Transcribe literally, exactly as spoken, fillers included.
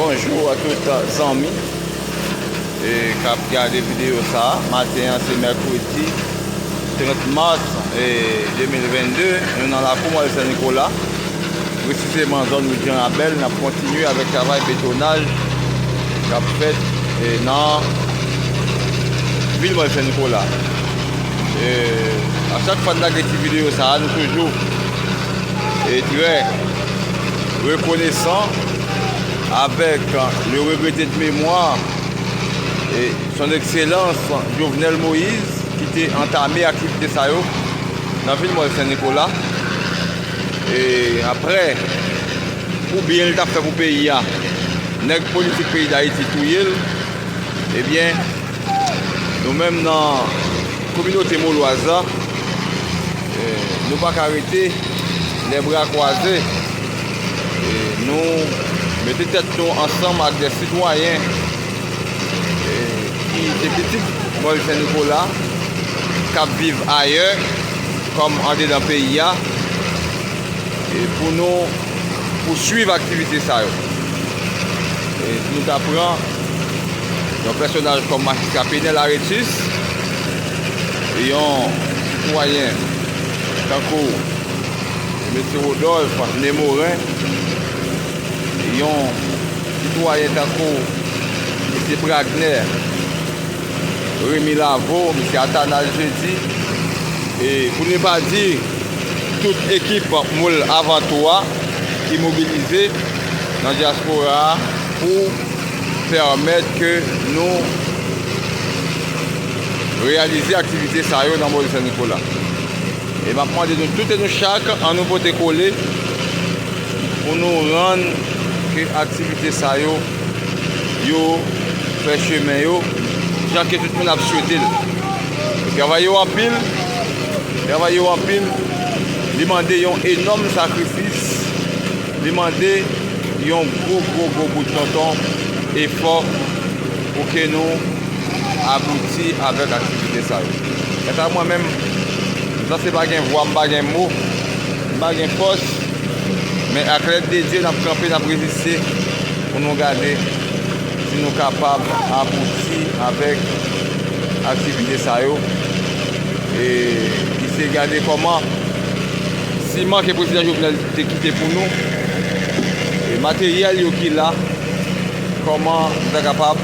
Bonjou a tout zanmi e k ap gade videyo sa a. Maten an se mèkredi trant mas e de mil vennde. Nou nan lakou Mòl Sen Nikola, presizeman zòn Wiljan Labèl. N ap kontinye avèk travay betonaj k ap fèt e nan vil Mòl Sen Nikola. E a chak fwa n lage ti videyo sa a, nou toujou e trè rekonesan avèk le regrete de memwa e son ekselans Jovenel Moïse ki te antame aktivite sa yo nan vil Mòl Sen Nikola. E apre, pou byen li t ap fè pou peyi a, nèg politik peyi Dayiti touye l. Ebyen, nou menm nan kominote molwaz la, e, nou pa ka rete lè bra kwaze. E, nou mete tèt nou ansanm ak de sitwayen e, ki se pitit Mòl Sen Nikola k ap viv ayè kòm andedan peyi a e, pou nou pouswiv aktivite sa yo. E, si nou ta pran yon pèsonaj kòm majistra Penel Aretus, yon sitwayen tankou mesye Rodolphe Nemorin, yon sitwayen tankou mesye Pragner Remy Lavo, mesye Athanase Jeudi, e pou ne pa di tout ekip Moul Avan Tou a ki mobilize nan dyaspora a pou pèmèt ke nou reyalize aktivite sa yo nan Mòl Sen Nikola. E m ap mande nou tout e nou chak, ann nou pote kole pou nou rann ke aktivite sa yo, yo fè chemen yo, jan ke tout moun ap swete l. Travay yo anpil, travay yo anpil, li mande yon enòm sakrifis, li mande yon gwo, gwo, gwo bout tonton efò pou ke nou abouti avèk aktivite sa yo. Kanta mwen menm, m sanse pa gen vwa, m pa gen mo, m pa gen fòs, men ak lèd de Dye, n ap kanpe, n ap reziste pou nou gade si nou kapab abouti avèk aktivite sa yo. E ki se gade kòman siman ke prezidan Jovenel te kite pou nou, e materyèl yo ki la, kòman nou ta kapab